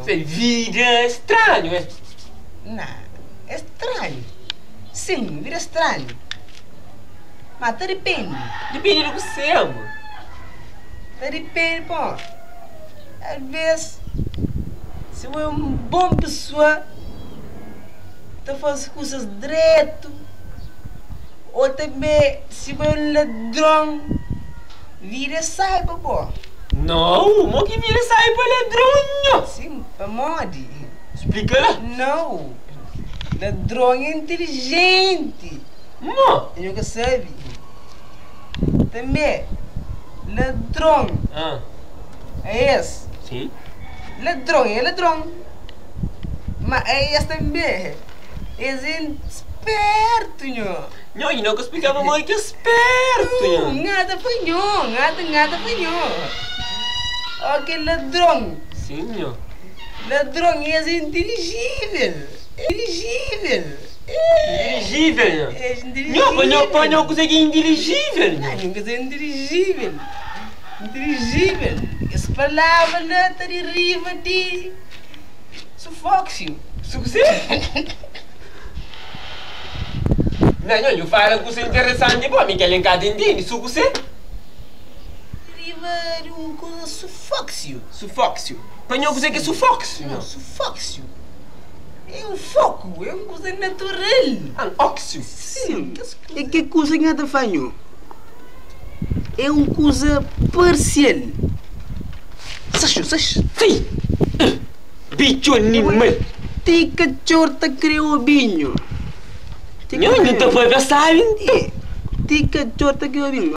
Se vida é stranhu, é? Ná, é stranhu. Sin, vida é stranhu. Má ta dipende. Dipende di kusé, amor? Ta dipende, pô. Alvês, si bo é un bon pesoa, ta faze kuzas dretu, ô tanbê si bo é un ladron, vida é sábi pa bo. Nau, mo ki vida é sábi pa ladron, nho? Sin, pamodi? Splika la. Nau, ladron é intilijenti. Mo? Nho ka sabe. Tanbê, ladron é es. Sim. Ladron é ladron. Ma é es tanbê, es é spertu, nho. Nho, nho ka splika pamodi ki é spertu, nho. Ngata pa nho, ngata, ngata pa nho. Ó kel ladron. Sim, nho. Ladron es é intelijível, intelijível. Intelijível, nho. É intelijível. Nho, pa nho, pa nho kuzê ki é intelijível, nho? Ah, nho kuzê é intelijível. Intelijível. Es palavra la ta deriva di sufóxiu. Su kuzê? Nha, nho, nhu fala kusa interesanti bo, mi kel-li N ka ta intende. Su kuzê? Deriva di un kuza sufóxiu. Sufóxiu. Pa nho kuzê ki é sufóxiu, nho? Nho, sufóxiu. É un foku, é un kuza natural. Ah, óxiu? Sin. É ke kuza ki N ta fla nho é un kuza parsial. Saxu, saxu. Si! Bitxu animal! Ti katxor ta kre obi nho. Nho, nho ta pâpia sábi nton. Ti katxor ta kre obi nho.